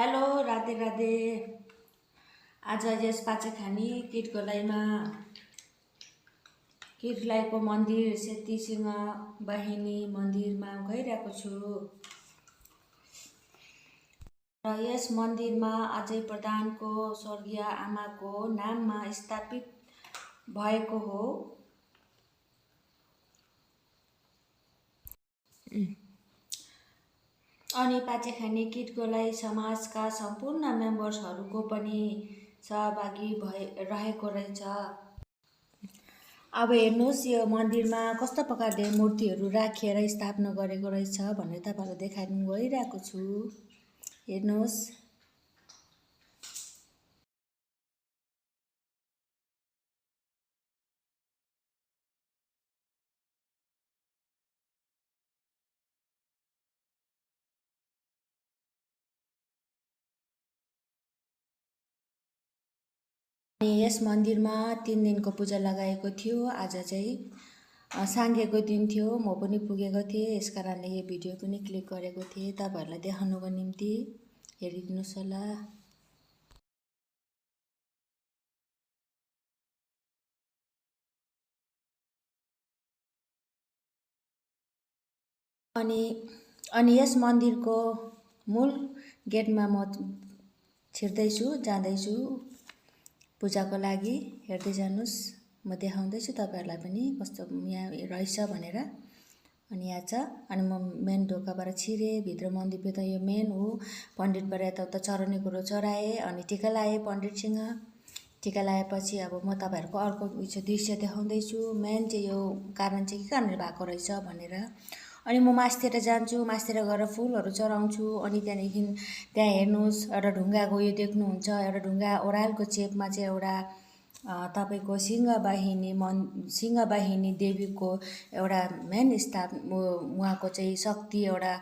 Hello Radhe Radhe. आज यस पाचेखानी किर्तलाईको मन्दिर सेती सिंह बाहिनी मन्दिरमा गइरहेको छु र यस मन्दिरमा अजय प्रधानको स्वर्गीय आमाको नाममा स्थापित भएको हो। अनि पाचेखानी किर्तलाई समाजका सम्पूर्ण मेम्बर्सहरूको पनि सहभागी रहेको रहेछ। अब हेर्नुहोस् यो मन्दिरमा कस्तो प्रकारले मूर्तिहरू राखेर स्थापना गरेको रहेछ भनेर तपाईँहरूलाई देखाउन गइरहेको छु। हेर्नुहोस्। यस मन्दिरमा 3 दिनको पूजा लगाएको थियो। आज चाहिँ साङ्गेको दिन थियो, म पनि पुगेको थिएँ, यस कारणले यो भिडियो पनि क्लिक गरेको थिएँ तपाईँहरूलाई देखाउनको निम्ति। हेरिदिनुहोस् होला। अनि यस मन्दिरको मूल गेटमा म छिर्दैछु, जाँदैछु पूजाको लागि। हेर्दै जानुस्, म देखाउँदैछु तपाईँहरूलाई पनि कस्तो यहाँ रहेछ भनेर। अनि यहाँ छ। अनि म मेन ढोकाबाट छिरेँ भित्र मन्दिरभित्र। यो मेन हो। पण्डितबाट यताउता चढाउने कुरो चढाएँ अनि टिका लाएँ पण्डितसँग। टिका लगाएपछि अब म तपाईँहरूको अर्को दृश्य देखाउँदैछु। मेन चाहिँ यो कारण चाहिँ के कारणले भएको रहेछ भनेर। अनि म मास्तिर जान्छु, मास्तिर गएर फुलहरू चढाउँछु। अनि त्यहाँ हेर्नुहोस् एउटा ढुङ्गाको यो देख्नुहुन्छ। एउटा ढुङ्गा ओह्रालको चेपमा चाहिँ एउटा तपाईँको सिंहवाहिनी देवीको एउटा मेन उहाँको चाहिँ शक्ति, एउटा